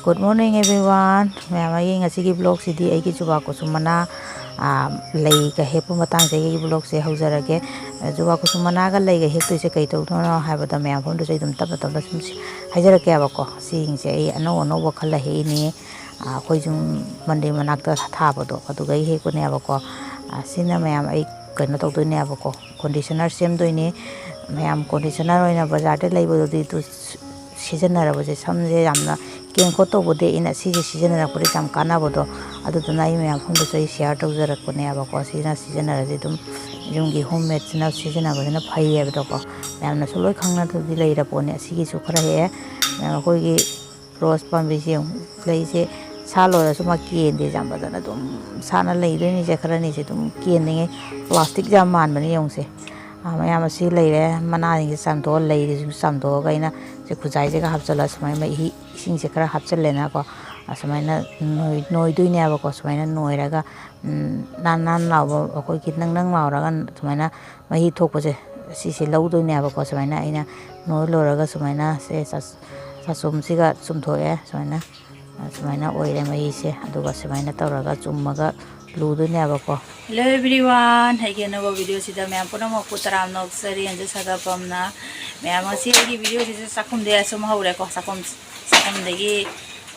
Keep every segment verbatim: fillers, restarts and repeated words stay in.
Good morning everyone. ꯃꯌꯥꯝ, ꯑꯩꯒꯤ ꯉꯁꯤꯒꯤ vlogꯁꯤꯗꯤ ꯑꯩꯒꯤ ꯖꯨꯕꯥ ꯀꯨꯁꯨꯝ ꯃꯅꯥ, ꯑꯥ, ꯂꯩꯒ ꯍꯦꯛꯄ ꯃꯇꯥꯡꯁꯦ ꯑꯩꯒꯤ vlogꯁꯦ ꯍꯧꯖꯔꯒꯦ꯫ ꯖꯨꯕꯥ ꯀꯨꯁꯨꯝ ꯃꯅꯥꯒ ꯂꯩꯒ ꯍꯦꯛꯇꯣꯏꯁꯦ ꯀꯩ ꯇꯧꯗꯣꯏꯅꯣ ꯍꯥꯏꯕꯗ ꯃꯌꯥꯝ ꯄꯨꯝꯅꯃꯛꯇꯁꯨ ꯑꯩ ꯑꯗꯨꯝ ꯇꯞꯅ ꯇꯞꯅ ꯁꯨꯝ ꯍꯥꯏꯖꯔꯛꯀꯦꯕꯀꯣ꯫ ꯁꯤꯁꯤꯡꯁꯦ ꯑꯩ ꯑꯅꯧ ꯑꯅꯧꯕ ꯈꯜꯂ ꯍꯦꯛꯏꯅꯦ꯫ ꯑꯥ, ꯑꯩꯈꯣꯏ ꯌꯨꯝ ꯃꯟꯗꯤꯔ ꯃꯅꯥꯛꯇ ꯊꯥꯕꯗꯣ ꯑꯗꯨꯒꯩ ꯍꯦꯛꯄꯅꯦꯕꯀꯣ꯫ ꯑꯥ, ꯁꯤꯅ ꯃꯌꯥꯝ ꯑꯩ ꯀꯩꯅꯣ ꯇꯧꯗꯣꯏꯅꯦꯕꯀꯣ, conditioner ꯁꯦꯝꯗꯣꯏꯅꯦ꯫ ꯃꯌꯥꯝ conditioner ꯑꯣꯏꯅ ꯕꯖꯥꯔꯗ ꯂꯩꯕꯗꯨꯗꯤ ꯑꯗꯨ ꯁꯤꯖꯤꯟꯅꯔꯕꯁꯦ ꯁꯝꯁꯦ ꯌꯥꯝꯅ ꯀꯦꯡ ꯈꯣꯠꯇꯧꯕꯗꯤ ꯑꯩꯅ ꯁꯤꯁꯦ ꯁꯤꯖꯤꯟꯅꯔꯛꯄꯗ ꯌꯥꯝ ꯀꯥꯟꯅꯕꯗꯣ, ꯑꯗꯨꯗꯨꯅ ꯑꯩ ꯃꯌꯥꯝ ꯄꯨꯝꯅꯃꯛꯇꯁꯨ ꯑꯩ share ꯇꯧꯖꯔꯛꯄꯅꯦꯕꯀꯣ꯫ ꯁꯤꯅ ꯁꯤꯖꯤꯟꯅꯔꯗꯤ ꯑꯗꯨꯝ ꯌꯨꯝꯒꯤ home madeꯁꯤꯅ ꯁꯤꯖꯤꯟꯅꯕꯁꯤꯅ ꯐꯩꯌꯦꯕꯗꯣꯀꯣ꯫ ꯃꯌꯥꯝꯅꯁꯨ ꯂꯣꯏ ꯈꯪꯅꯗꯕꯗꯤ ꯂꯩꯔ ꯄꯣꯠꯅꯤ꯫ ꯑꯁꯤꯒꯤꯁꯨ ꯈꯔ ꯍꯦꯛꯑꯦ꯫ ꯑꯩꯈꯣꯏꯒꯤ rose ꯄꯥꯝꯕꯤꯁꯦ ꯌꯦꯡꯉꯨ, ꯂꯩꯁꯦ ꯁꯥꯠ ꯂꯣꯏꯔꯁꯨ ꯃꯥ ꯀꯦꯟꯗꯦ, ꯌꯥꯝ ꯐꯖꯅ ꯑꯗꯨꯝ ꯁꯥꯠꯅ ꯂꯩꯗꯣꯏꯅꯤꯁꯦ, ꯈꯔꯅꯤꯁꯦ ꯑꯗꯨꯝ ꯀꯦꯟꯗꯉꯩ꯫ Plastic ꯌꯥꯝ ꯃꯥꯟꯕꯅꯦ ꯌꯦꯡꯉꯨꯁꯦ꯫ ꯑꯥ, ꯃꯌꯥꯝ ꯑꯁꯤ ꯂꯩꯔꯦ, ꯃꯅꯥꯁꯤꯡꯁꯦ ꯆꯥꯝꯊꯣꯛꯑ, ꯂꯩꯁꯤꯁꯨ ꯆꯥꯝꯊꯣꯛꯑꯒ ꯑꯩꯅ ꯁꯤ ꯈꯨꯖꯥꯏꯁꯤꯒ ꯍꯥꯞꯆꯤꯜꯂ ꯁꯨꯃꯥꯏꯅ ꯃꯍꯤ, ꯏꯁꯤꯡꯁꯦ ꯈꯔ ꯍꯥꯞꯆꯤꯜꯂꯦꯅꯀꯣ, ꯑꯁꯨꯃꯥꯏꯅ ꯅꯣꯏ-, ꯅꯣꯏꯗꯣꯏꯅꯦꯕꯀꯣ꯫ ꯁꯨꯃꯥꯏꯅ ꯅꯣꯏꯔꯒ, ꯎꯝ, ꯅꯥꯟ ꯅꯥꯟ ꯂꯥꯎꯕ, ꯑꯩꯈꯣꯏꯒꯤ ꯅꯪ ꯅꯪ ꯂꯥꯎꯔꯒ ꯁꯨꯃꯥꯏꯅ ꯃꯍꯤ ꯊꯣꯛꯄꯁꯦ, ꯁꯤꯁꯦ ꯂꯧꯗꯣꯏꯅꯦꯕꯀꯣ꯫ ꯁꯨꯃꯥꯏꯅ ꯑꯩꯅ ꯅꯣꯏ ꯂꯣꯏꯔꯒ ꯁꯨꯃꯥꯏꯅ ꯁꯦ ꯆꯥ-, ꯆꯥꯆꯨꯝꯁꯤꯒ ꯆꯨꯝꯊꯣꯛꯑꯦ꯫ ꯁꯨꯃꯥꯏꯅ, ꯁꯨꯃꯥꯏꯅ ꯑꯣꯏꯔꯦ ꯃꯍꯤꯁꯦ꯫ ꯑꯗꯨꯒ ꯁꯨꯃꯥꯏꯅ ꯇꯧꯔꯒ ꯆꯨꯝꯃꯒ ꯂꯨꯗꯣꯏꯅꯦꯕꯀꯣ꯫ Hello everyone, ꯑꯩꯒꯤ ꯑꯅꯧꯕ videoꯁꯤꯗ ꯃꯌꯥꯝ ꯄꯨꯝꯅꯃꯛꯄꯨ ꯇꯔꯥꯝꯅ ꯑꯣꯛꯆꯔꯤ꯫ ꯑꯟꯖꯨ ꯁꯥꯒ ꯄꯝꯅ꯫ ꯃꯌꯥꯝ, ꯉꯁꯤ ꯑꯩꯒꯤ videoꯁꯤꯁꯨ ꯆꯥꯛꯈꯨꯝꯗꯒꯤ ꯑꯁꯨꯝ ꯍꯧꯔꯦꯀꯣ꯫ ꯆꯥꯛꯈꯨꯝ, ꯆꯥꯛꯈꯨꯝꯗꯒꯤ,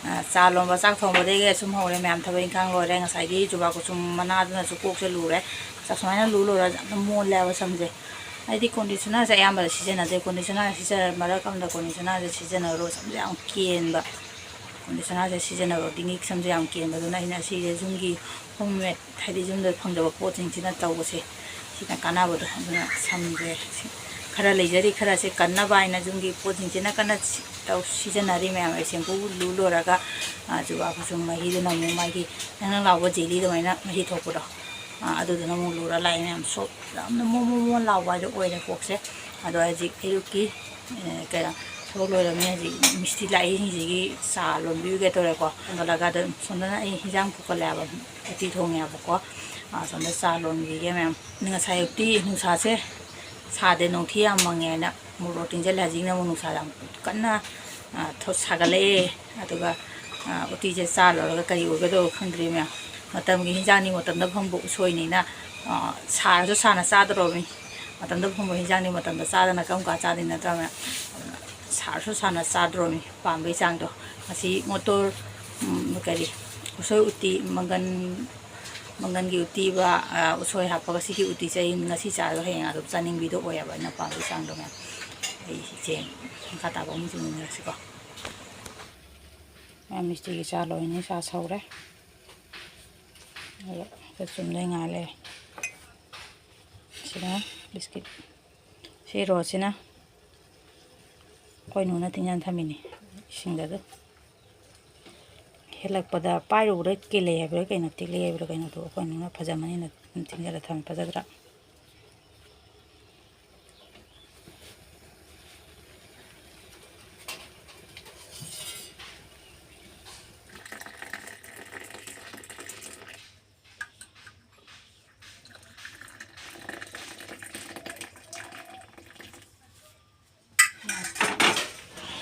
ꯑ, ꯆꯥ ꯂꯣꯟꯕ, ꯆꯥꯛ ꯊꯣꯡꯕꯗꯒꯤ ꯑꯁꯨꯝ ꯍꯧꯔꯦ꯫ ꯃꯌꯥꯝ ꯊꯕꯛ ꯏꯪꯈꯥꯡ ꯂꯣꯏꯔꯦ꯫ ꯉꯁꯥꯏꯒꯤ ꯖꯨꯕꯥ ꯀꯨꯁꯨꯝ ꯃꯅꯥꯗꯨꯅꯁꯨ ꯀꯣꯛꯁꯦ ꯂꯨꯔꯦ꯫ ꯆꯥꯛ ꯁꯨꯃꯥꯏꯅ ꯂꯨ ꯂꯣꯏꯔꯒ ꯌꯥꯝꯅ ꯃꯣꯜꯂꯦ ꯍꯥꯏꯕ ꯁꯝꯁꯦ꯫ ꯑꯩꯗꯤ conditionerꯁꯦ ꯑꯌꯥꯝꯕꯗ ꯁꯤꯖꯤꯟꯅꯗꯦ꯫ Conditioner ꯁꯤꯖꯤꯟꯅ-, ꯃꯔꯛ ꯑꯃꯗ conditionerꯁꯦ ꯁꯤꯖꯤꯟꯅꯔꯨꯔ ꯁꯝꯁꯦ ꯌꯥꯝ ꯀꯦꯟꯕ꯫ Conditionerꯁꯦ ꯁꯤꯖꯤꯟꯅꯔꯨꯔꯗꯤ ꯁꯝꯁꯦ ꯌꯥꯝ ꯀꯦꯟꯕꯗꯨꯅ ꯑꯩꯅ ꯑꯁꯤꯁꯦ ꯌꯨꯝꯒꯤ home made, ꯍꯥꯏꯗꯤ ꯌꯨꯝꯗ ꯐꯪꯖꯕ ꯄꯣꯠꯁꯤꯡꯁꯤꯅ ꯇꯧꯕꯁꯦ, ꯁꯤꯅ ꯀꯥꯟꯅꯕꯗꯣ꯫ ꯑꯗꯨꯅ ꯁꯝꯁꯦ ꯁꯤ ꯈꯔ ꯂꯩꯖꯔꯤ, ꯈꯔꯁꯦ ꯀꯟꯅꯕ ꯍꯥꯏꯅ ꯌꯨꯝꯒꯤ ꯄꯣꯠꯁꯤꯡꯁꯤꯅ ꯀꯟꯅ ꯁꯤ-, ꯇꯧ-, ꯁꯤꯖꯤꯟꯅꯔꯤ ꯃꯌꯥꯝ꯫ ꯑꯩ shampoo ꯂꯨ ꯂꯣꯏꯔꯒ, ꯑ, ꯖꯨꯕꯥ ꯀꯨꯁꯨꯝ ꯃꯍꯤꯗꯨꯅ ꯑꯃꯨꯛ ꯃꯥꯒꯤ ꯅꯪ ꯅꯪ ꯂꯥꯎꯕ jelly ꯑꯗꯨꯃꯥꯏꯅ ꯃꯍꯤ ꯊꯣꯛꯄꯗꯣ, ꯑ, ꯑꯗꯨꯗꯨꯅ ꯑꯃꯨꯛ ꯂꯨꯔ ꯂꯥꯛꯑꯦ ꯃꯌꯥꯝ꯫ ꯁꯣꯞ ꯌꯥꯝꯅ ꯃꯣꯟ ꯃꯣꯟ ꯃꯣꯟ ꯂꯥꯎꯕ ꯍꯥꯏꯗꯣ ꯑꯣꯏꯔꯦ ꯀꯣꯛꯁꯦ꯫ ꯑꯗꯣ ꯍꯧꯖꯤꯛ ꯑꯌꯨꯛꯀꯤ, ꯑꯦ, ꯀꯩꯅꯣ, ꯊꯕꯛ ꯂꯣꯏꯔꯕꯅꯤꯅ ꯍꯧꯖꯤꯛ ꯃꯤꯁꯇ꯭ꯔꯤ ꯂꯥꯛꯏꯁꯤꯡꯁꯤꯒꯤ ꯆꯥ ꯂꯣꯟꯕꯤꯔꯨꯒꯦ ꯇꯧꯔꯦꯀꯣ꯫ ꯍꯦꯟꯒꯠꯂꯒ ꯑꯗꯨꯝ ꯁꯣꯝꯗꯅ ꯑꯩ ꯍꯤꯟꯖꯥꯡ ꯐꯨꯠꯀꯠꯂꯦꯕ, ꯎꯇꯤ ꯊꯣꯡꯉꯦꯕꯀꯣ꯫ ꯑ, ꯁꯣꯝꯗ ꯆꯥ ꯂꯣꯟꯕꯤꯒꯦ ꯃꯌꯥꯝ꯫ ꯉꯁꯥꯏ ꯑꯌꯨꯛꯇꯤ ꯅꯨꯡꯁꯥꯁꯦ ꯁꯥꯗꯦ, ꯅꯣꯡꯊꯤ ꯌꯥꯝ ꯃꯪꯉꯦ ꯍꯥꯏꯅ ꯃꯣꯔꯣꯛ ꯇꯤꯡꯁꯤꯜꯂꯦ꯫ ꯍꯧꯖꯤꯛꯅ ꯑꯃꯨꯛ ꯅꯨꯡꯁꯥ ꯌꯥꯝ ꯀꯟꯅ ꯑ, ꯊꯣ-, ꯁꯥꯒꯠꯂꯛꯑꯦ꯫ ꯑꯗꯨꯒ, ꯑ, ꯎꯇꯤꯁꯦ ꯆꯥ ꯂꯣꯏꯔꯒ ꯀꯔꯤ ꯑꯣꯏꯒꯗꯧꯕ ꯈꯪꯗ꯭ꯔꯤ ꯃꯌꯥꯝ꯫ ꯃꯇꯝꯒꯤ ꯍꯤꯟꯖꯥꯡꯅꯤ, ꯃꯇꯝꯗ ꯐꯪꯕ ꯎꯁꯣꯏꯅꯤꯅ, ꯑ, ꯁꯥꯔꯁꯨ ꯁꯥꯅ ꯆꯥꯗꯣꯔꯣꯃꯤ꯫ ꯃꯇꯝꯗ ꯐꯪꯕ ꯍꯤꯟꯖꯥꯡꯅꯤ, ꯃꯇꯝꯗ ꯆꯥꯗꯅ ꯀꯔꯝ ꯀꯥꯟ ꯆꯥꯗꯣꯏ ꯅꯠꯇ꯭ꯔꯥ ꯃꯌꯥꯝ? ꯑꯗꯨꯅ ꯁꯥꯔꯁꯨ ꯁꯥꯅ ꯆꯥꯗꯣꯔꯣꯃꯤ, ꯄꯥꯝꯕꯩ ꯆꯥꯡꯗꯣ꯫ ꯉꯁꯤ ꯃꯣꯇꯣꯔ, ꯎꯝ, ꯀꯔꯤ, ꯎꯁꯣꯏ ꯎꯇꯤ, ꯃꯪꯒꯟ, ꯃꯪꯒꯟꯒꯤ ꯎꯇꯤꯕ, ꯑ, ꯎꯁꯣꯏ ꯍꯥꯞꯄꯒ ꯁꯤꯒꯤ ꯎꯇꯤꯁꯦ ꯑꯩ ꯉꯁꯤ ꯆꯥꯔꯁꯨ ꯍꯌꯦꯡ ꯑꯗꯨꯝ ꯆꯥꯅꯤꯡꯕꯤꯗꯣ ꯑꯣꯏꯌꯦꯕ, ꯑꯩꯅ ꯄꯥꯝꯕꯩ ꯆꯥꯡꯗꯣ ꯃꯌꯥꯝ꯫ ꯑꯩ ꯏꯆꯦ ꯃꯈꯥ ꯇꯥꯕ ꯑꯃꯨꯛ ꯌꯦꯡꯃꯤꯟꯅꯔꯁꯤꯀꯣ꯫ ꯃꯌꯥꯝ ꯃꯤꯁꯇ꯭ꯔꯤꯒꯤ ꯆꯥ ꯂꯣꯏꯅꯤ, ꯆꯥ ꯁꯧꯔꯦ꯫ ꯑꯗꯣ ꯆꯨꯝꯗꯣꯏ ꯉꯥꯏ ꯂꯩꯔꯦ꯫ ꯁꯤꯅ ꯕꯤꯁꯀꯤꯠ꯫ ꯁꯤ ꯔꯣꯁꯁꯤꯅ ꯑꯩꯈꯣꯏ ꯅꯨꯅ ꯇꯤꯡꯖꯟ ꯊꯝꯃꯤꯅꯤ ꯏꯁꯤꯡꯗ ꯑꯗꯨꯝ꯫ ꯍꯦꯜꯂꯛꯄꯗ ꯄꯥꯏꯔꯨꯕꯗ ꯀꯦꯜꯂꯦ ꯍꯥꯏꯕ꯭ꯔꯥ ꯀꯩꯅꯣ, ꯇꯦꯛꯂꯛꯑꯦ ꯍꯥꯏꯕ꯭ꯔꯥ ꯀꯩꯅꯣ, ꯑꯗꯨ ꯑꯩꯈꯣꯏ ꯅꯨꯅ ꯐꯖꯃꯅꯤꯅ ꯑꯗꯨꯝ ꯇꯤꯡꯖꯜꯂ ꯊꯝꯃꯤ꯫ ꯐꯖꯗ꯭ꯔꯥ?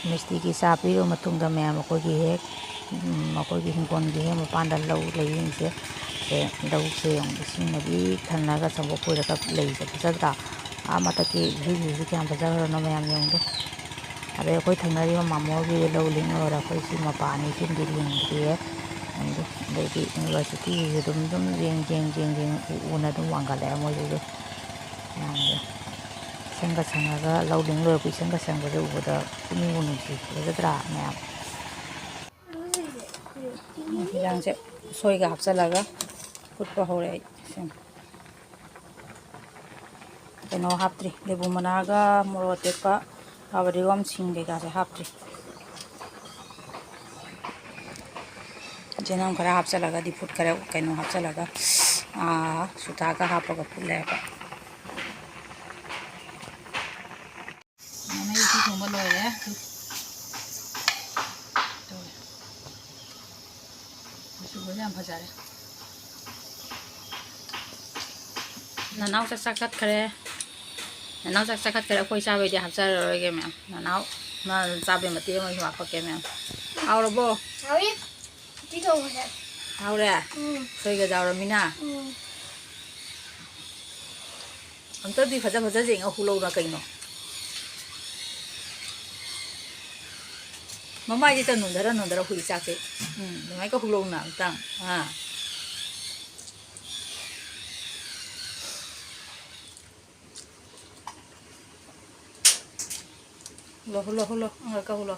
ꯃꯤꯁꯇ꯭ꯔꯤꯒꯤ ꯆꯥ ꯄꯤꯔꯕ ꯃꯇꯨꯡꯗ ꯃꯌꯥꯝ ꯑꯩꯈꯣꯏꯒꯤ ꯍꯦꯛ, ꯎꯝ, ꯑꯩꯈꯣꯏꯒꯤ ꯍꯤꯡꯒꯣꯜꯒꯤ ꯍꯦꯛ ꯃꯄꯥꯟꯗ ꯂꯧ ꯂꯩꯁꯤꯡꯁꯦ, ꯁꯦ, ꯂꯧꯁꯦ ꯌꯦꯡꯉꯨ, ꯏꯁꯤꯡꯅ ꯄꯤꯛ ꯊꯟꯅꯒ ꯁꯝꯄꯣꯠ ꯈꯣꯏꯔꯒ ꯂꯩꯁꯦ ꯐꯖꯗ꯭ꯔꯥ? ꯑꯥ ꯃꯊꯛꯀꯤ ꯏꯍꯨꯏꯁꯤꯁꯨ ꯀꯌꯥꯝ ꯐꯖꯈ꯭ꯔꯅꯣ ꯃꯌꯥꯝ ꯌꯦꯡꯉꯨꯗꯣ꯫ ꯑꯗꯩ ꯑꯩꯈꯣꯏ ꯊꯪꯅꯔꯤꯕ ꯃꯥꯃꯣꯒꯤ ꯂꯧ ꯂꯤꯡ ꯂꯣꯏꯔ ꯑꯩꯈꯣꯏ ꯁꯤ ꯃꯄꯥ ꯑꯅꯤ ꯁꯤꯃꯗꯤ ꯂꯤꯡꯗ꯭ꯔꯤꯌꯦ꯫ ꯑꯗꯩꯗꯤ universityꯁꯤꯁꯨ ꯑꯗꯨꯝ, ꯑꯗꯨꯝ ꯌꯦꯡ, ꯌꯦꯡ, ꯌꯦꯡ, ꯌꯦꯡ, ꯎ ꯎꯅ ꯑꯗꯨꯝ ꯋꯥꯡꯈꯠꯂꯛꯑꯦ ꯃꯣꯏꯁꯤꯁꯨ꯫ ꯃꯌꯥꯝꯁꯦ ꯏꯁꯪꯒ ꯁꯪꯉꯒ, ꯂꯧ ꯂꯤꯡ ꯂꯣꯏꯔꯛꯄ ꯏꯁꯪꯒ ꯁꯪꯕꯁꯦ ꯎꯕꯗ ꯄꯨꯛꯅꯤꯡꯕꯨ ꯅꯨꯡꯁꯤ, ꯐꯖꯗ꯭ꯔꯥ ꯃꯌꯥꯝ? ꯍꯤꯟꯖꯥꯡꯁꯦ ꯎꯁꯣꯏꯒ ꯍꯥꯞꯆꯤꯜꯂꯒ ꯐꯨꯠꯄ ꯍꯧꯔꯦ ꯑꯩ꯫ ꯁꯤꯃ ꯀꯩꯅꯣ ꯍꯥꯞꯇ꯭ꯔꯤ, ꯂꯦꯕꯨ ꯃꯅꯥꯒ ꯃꯣꯔꯣꯛ ꯑꯇꯦꯛꯄ, ꯐꯗꯤꯒꯣꯝ, ꯁꯤꯡ ꯀꯩꯀꯥꯁꯦ ꯍꯥꯞꯇ꯭ꯔꯤ꯫ ꯆꯦꯅꯝ ꯈꯔ ꯍꯥꯞꯆꯤꯜꯂꯒ, ꯗꯤ ꯐꯨꯠ ꯈꯔ ꯀꯩꯅꯣ ꯍꯥꯞꯆꯤꯜꯂꯒ, ꯑꯥ, ꯁꯨꯇꯥꯛꯀ ꯍꯥꯞꯄꯒ ꯐꯨꯠꯂꯦꯕ꯫ ꯃꯃꯩ ꯎꯇꯤ ꯊꯣꯡꯕ ꯂꯣꯏꯔꯦ꯫ ꯇꯧꯔꯦ꯫ ꯃꯆꯨꯒꯁꯦ ꯌꯥꯝ ꯐꯖꯔꯦ꯫ ꯅꯅꯥꯎ ꯆꯥꯛ ꯆꯥꯈꯠꯈ꯭ꯔꯦ꯫ ꯅꯅꯥꯎ ꯆꯥꯛ ꯆꯥꯈꯠꯈ꯭ꯔꯦ꯫ ꯑꯩꯈꯣꯏ ꯆꯥꯕꯩꯗꯤ ꯍꯥꯞꯆꯔꯔꯣꯏꯒꯦ ꯃꯌꯥꯝ꯫ ꯅꯅꯥꯎ ꯃꯥ ꯆꯥꯕꯩ ꯃꯇꯦꯛ ꯑꯃꯁꯨ ꯍꯥꯞꯄꯛꯀꯦ ꯃꯌꯥꯝ꯫ ꯍꯥꯎꯔꯕꯣ? ꯍꯥꯎꯏ꯫ ꯎꯇꯤ ꯊꯣꯡꯕꯁꯦ꯫ ꯍꯥꯎꯔꯦ? ꯎꯝ꯫ ꯁꯣꯏꯒ ꯌꯥꯎꯔꯃꯤꯅ? ꯎꯝ꯫ ꯑꯝꯇꯗꯤ ꯐꯖ ꯐꯖ ꯌꯦꯡꯉ ꯍꯨꯂꯧꯅ ꯀꯩꯅꯣ? ꯃꯃꯥꯏꯁꯤꯗ ꯅꯣꯟꯊꯔ ꯅꯣꯟꯊꯔ ꯍꯨꯏ ꯆꯥꯛꯁꯦ꯫ ꯎꯝ, ꯑꯗꯨꯃꯥꯏꯅ ꯍꯨꯂꯧꯅ ꯑꯝꯇꯪ꯫ ꯑꯥ꯫ ꯍꯨꯜꯂꯣ, ꯍꯨꯜꯂꯣ, ꯍꯨꯜꯂꯣ꯫ ꯑꯪꯒ ꯈꯔ ꯍꯨꯜꯂꯣ꯫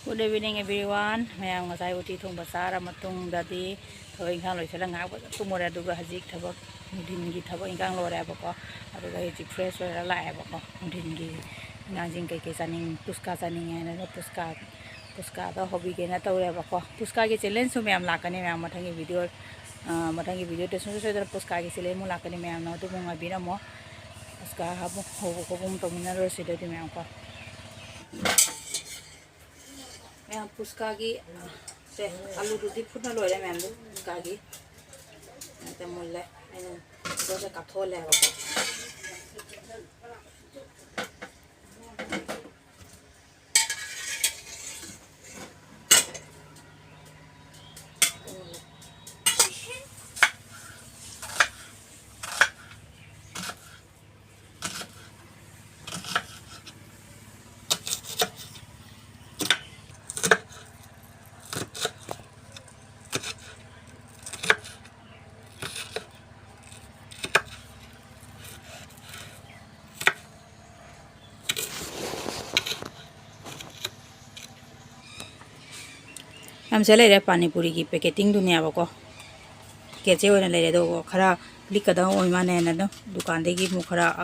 Good evening everyone. ꯃꯌꯥꯝ ꯉꯁꯥꯏ ꯎꯇꯤ ꯊꯣꯡꯕ ꯆꯥꯔ ꯃꯇꯨꯡꯗꯗꯤ ꯊꯕꯛ ꯏꯪꯈꯥꯡ ꯂꯣꯏꯁꯤꯜꯂꯒ ꯉꯥꯏꯍꯥꯛ ꯐꯖꯅ ꯇꯨꯝꯃꯨꯔꯦ꯫ ꯑꯗꯨꯒ ꯍꯧꯖꯤꯛ ꯊꯕꯛ ꯅꯨꯡꯊꯤꯟꯒꯤ ꯊꯕꯛ ꯏꯪꯈꯥꯡ ꯂꯣꯏꯔꯦꯕꯀꯣ꯫ ꯑꯗꯨꯒ ꯍꯧꯖꯤꯛ fresh ꯑꯣꯏꯔ ꯂꯥꯛꯑꯦꯕꯀꯣ꯫ ꯅꯨꯡꯊꯤꯟꯒꯤ ꯑꯉꯥꯡꯁꯤꯡ ꯀꯩꯀꯩ ꯆꯥꯅꯤꯡ-, ꯄꯨꯁꯀꯥ ꯆꯥꯅꯤꯡꯉꯦ ꯍꯥꯏꯅ ꯄꯨꯁꯀꯥ, ꯄꯨꯁꯀꯥꯗꯣ ꯍꯧꯕꯤꯒꯦꯅ ꯇꯧꯔꯦꯕꯀꯣ꯫ ꯄꯨꯁꯀꯥꯒꯤ challenge ꯁꯨ ꯃꯌꯥꯝ ꯂꯥꯛꯀꯅꯤ ꯃꯌꯥꯝ ꯃꯊꯪꯒꯤ video, ꯑ, ꯃꯊꯪꯒꯤ video ꯗ ꯁꯨꯡꯁꯣꯏ ꯁꯣꯏꯗꯅ ꯄꯨꯁꯀꯥꯒꯤ challenge ꯑꯃꯨꯛ ꯂꯥꯛꯀꯅꯤ ꯃꯌꯥꯝꯅ ꯑꯗꯨꯕꯨ ꯉꯥꯏꯕꯤꯔꯝꯃꯣ꯫ ꯄꯨꯁꯀꯥ ꯍꯥꯞꯄ ꯍꯧꯕ ꯈꯣꯠꯄ ꯑꯃ ꯇꯧꯃꯤꯟꯅꯔꯨꯔꯁꯤ ꯑꯗꯨꯗꯤ ꯃꯌꯥꯝ ꯀꯣ꯫ ꯃꯌꯥꯝ ꯄꯨꯁꯀꯥꯒꯤ, ꯁꯦ, ꯑꯂꯨꯗꯨꯗꯤ ꯐꯨꯠꯅ ꯂꯣꯏꯔꯦ ꯃꯌꯥꯝꯗꯨ ꯄꯨꯁꯀꯥꯒꯤ꯫ ꯑꯗ ꯃꯨꯜꯂꯦ꯫ ꯑꯩꯅ ꯈꯨꯗꯛꯇ ꯀꯥꯞꯊꯣꯛꯍꯜꯂꯦꯕꯀꯣ꯫ ꯌꯥꯝꯁꯦ ꯂꯩꯔꯦ ꯄꯥꯅꯤꯄꯨꯔꯤꯒꯤ packeting ꯗꯨꯅꯦꯕꯀꯣ꯫ Packet ꯁꯦ ꯑꯣꯏꯅ ꯂꯩꯔꯦ꯫ ꯑꯗꯣ ꯈꯔ ꯂꯤꯛꯀꯗꯕ ꯑꯣꯏ ꯃꯥꯅꯦꯅ ꯑꯗꯨꯝ ꯗꯨꯀꯥꯟꯗꯒꯤ ꯑꯃꯨꯛ ꯈꯔ, ꯑ,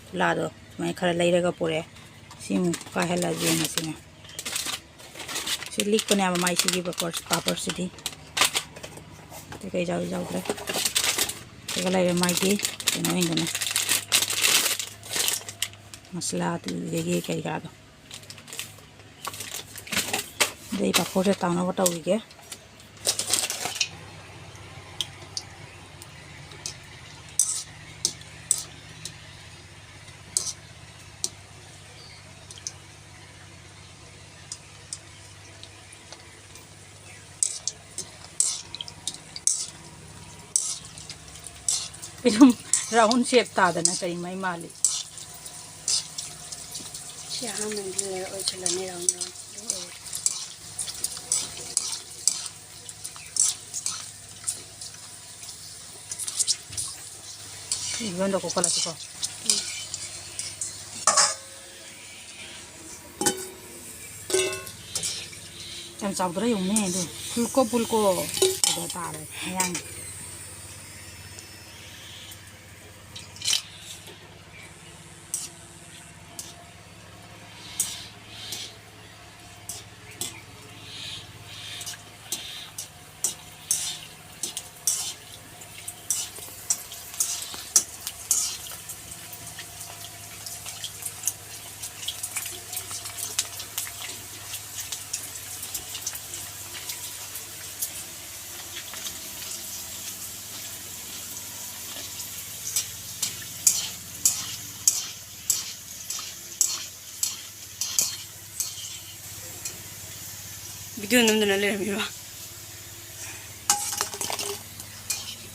ꯈꯨꯂꯥꯗꯣ ꯁꯨꯃꯥꯏꯅ ꯈꯔ ꯂꯩꯔꯒ ꯄꯨꯔꯛꯑꯦ꯫ ꯁꯤ ꯑꯃꯨꯛ ꯀꯥꯏꯍꯜꯂꯁꯦ ꯉꯁꯤꯅꯦ꯫ ꯁꯤ ꯂꯤꯛꯄꯅꯦꯕ ꯃꯥꯏꯁꯤꯒꯤ ꯄꯥꯄꯔ-, ꯄꯥꯄꯔꯁꯤꯗꯤ꯫ ꯑꯇꯩ ꯀꯩ ꯌꯥꯎ-, ꯌꯥꯎꯗ꯭ꯔꯦ꯫ ꯑꯗꯨꯒ ꯂꯩꯔꯦ ꯃꯥꯒꯤ ꯀꯩꯅꯣꯁꯤꯡꯗꯨꯅ꯫ ꯃꯁꯂꯥ ꯑꯗꯨꯗꯒꯤ ꯀꯩ ꯀꯥꯗꯣ꯫ ꯑꯗꯩ ꯄꯥꯐꯣꯔꯁꯦ ꯇꯥꯎꯅꯕ ꯇꯧꯈꯤꯒꯦ꯫ ꯁꯨꯝ round shape ꯇꯥꯗꯅ ꯀꯔꯤ ꯃꯩ ꯃꯥꯜꯂꯤ? ꯁꯤ ꯑꯍꯥꯟꯕꯒꯤ layer ꯑꯣꯏꯁꯤꯜꯂꯅꯤ, round round ꯑꯗꯨꯝ ꯑꯣꯏꯔꯦ꯫ ꯁꯤ ꯌꯣꯟꯗ ꯀꯣꯛꯈꯠꯂꯁꯤꯀꯣ꯫ ꯌꯥꯝ ꯆꯥꯎꯗ꯭ꯔꯥ ꯌꯦꯡꯉꯨꯅꯦ ꯑꯗꯨ꯫ ꯐꯨꯜꯀꯣ ꯐꯨꯜꯀꯣ ꯑꯗ ꯇꯥꯔꯦ ꯃꯌꯥꯡ꯫ Video ꯅꯝꯗꯅ ꯂꯩꯔꯝꯃꯤꯕ꯫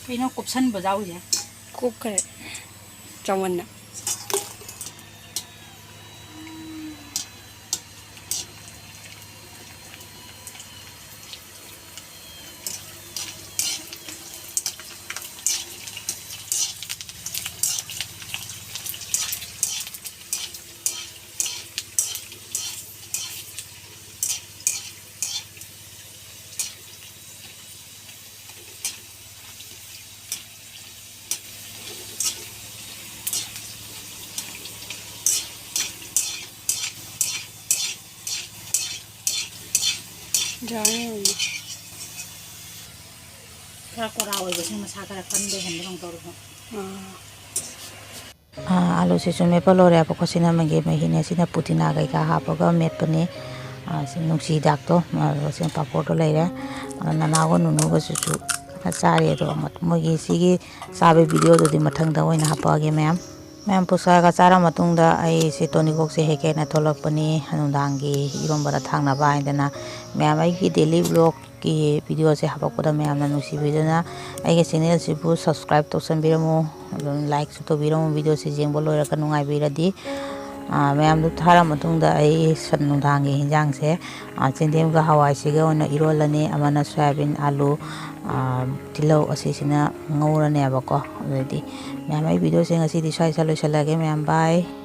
ꯀꯩꯅꯣ ꯀꯨꯞꯁꯟꯕ ꯌꯥꯎꯔꯤꯁꯦ? ꯀꯨꯞꯈ꯭ꯔꯦ꯫ ꯆꯥꯎꯃꯟꯅ꯫ ꯈꯔ ꯀꯣꯔꯥ ꯑꯣꯏꯕꯁꯤꯅ ꯃꯁꯥ ꯈꯔ ꯀꯟꯕ ꯍꯦꯟꯕ ꯀꯩꯅꯣ ꯇꯧꯔꯦꯀꯣ꯫ ꯑꯥ꯫ ꯑꯥ, ꯑꯥꯂꯨꯁꯤꯁꯨ ꯃꯦꯠꯄ ꯂꯣꯏꯔꯦ꯫ ꯑꯕꯣꯛ ꯈꯣꯏꯁꯤꯅ ꯃꯪꯒꯦ ꯃꯍꯤꯅꯦ, ꯁꯤꯅ ꯄꯨꯗꯤꯅꯥ ꯀꯩꯀꯥ ꯍꯥꯞꯄꯒ ꯃꯦꯠꯄꯅꯦ꯫ ꯑꯥ, ꯁꯤ ꯅꯨꯡꯁꯤ ꯍꯤꯗꯥꯛꯇꯣ, ꯑꯥ, ꯁꯤꯅ ꯄꯥꯐꯣꯔꯗꯣ ꯂꯩꯔꯦ꯫ ꯑꯥ, ꯅꯅꯥꯎꯒ ꯅꯨꯅꯨꯒꯁꯤꯁꯨ ꯈꯔ ꯆꯥꯔꯤ꯫ ꯑꯗꯣ ꯃ-, ꯃꯣꯏꯒꯤ ꯁꯤꯒꯤ ꯆꯥꯕꯒꯤ videoꯗꯨꯗꯤ ꯃꯊꯪꯗ ꯑꯣꯏꯅ ꯍꯥꯞꯄꯛꯑꯒꯦ ꯃꯌꯥꯝ꯫ ꯃꯌꯥꯝ ꯄꯨꯁꯥꯒ ꯆꯥꯔ ꯃꯇꯨꯡꯗ ꯑꯩꯁꯦ ꯇꯣꯅꯤꯀꯣꯛꯁꯦ ꯍꯦꯛꯀꯦꯅ ꯊꯣꯛꯂꯛꯄꯅꯤ, ꯅꯨꯡꯗꯥꯡꯒꯤ ꯏꯔꯣꯝꯕꯗ ꯊꯥꯛꯅꯕ ꯍꯥꯏꯗꯅ꯫ ꯃꯌꯥꯝ ꯑꯩꯒꯤ daily vlogꯀꯤ videoꯁꯦ ꯍꯥꯄꯛꯄꯗ ꯃꯌꯥꯝꯅ ꯅꯨꯡꯁꯤꯕꯤꯗꯨꯅ ꯑꯩꯒꯤ channelꯁꯤꯕꯨ subscribe ꯇꯧꯁꯟꯕꯤꯔꯝꯃꯨ, ꯑꯗꯨꯝ likeꯁꯨ ꯇꯧꯕꯤꯔꯝꯃꯨ꯫ Videoꯁꯦ ꯌꯦꯡꯕ ꯂꯣꯏꯔꯒ ꯅꯨꯡꯉꯥꯏꯕꯤꯔꯗꯤ꯫ ꯑꯥ, ꯃꯌꯥꯝꯗꯨ ꯊꯥꯔ ꯃꯇꯨꯡꯗ ꯑꯩ ꯁꯟ ꯅꯨꯡꯗꯥꯡꯒꯤ ꯍꯤꯟꯖꯥꯡꯁꯦ, ꯑꯥ, ꯆꯦꯡꯗꯦꯝꯒ ꯍꯋꯥꯏꯁꯤꯒ ꯑꯣꯏꯅ ꯏꯔꯣꯜꯂꯅꯤ꯫ ꯑꯃꯅ ꯁꯣꯌꯥꯕꯤꯟ, ꯑꯥꯂꯨ, ꯑꯥ, ꯇꯤꯜꯍꯧ ꯑꯁꯤꯁꯤꯅ ꯉꯧꯔꯅꯦꯕꯀꯣ꯫ ꯑꯗꯨꯗꯤ ꯃꯌꯥꯝ, ꯑꯩ videoꯁꯦ ꯉꯁꯤꯗꯤ ꯁ꯭ꯋꯥꯏ ꯁ꯭ꯋꯥꯏ ꯂꯣꯏꯁꯤꯜꯂꯒꯦ ꯃꯌꯥꯝ꯫ Bye꯫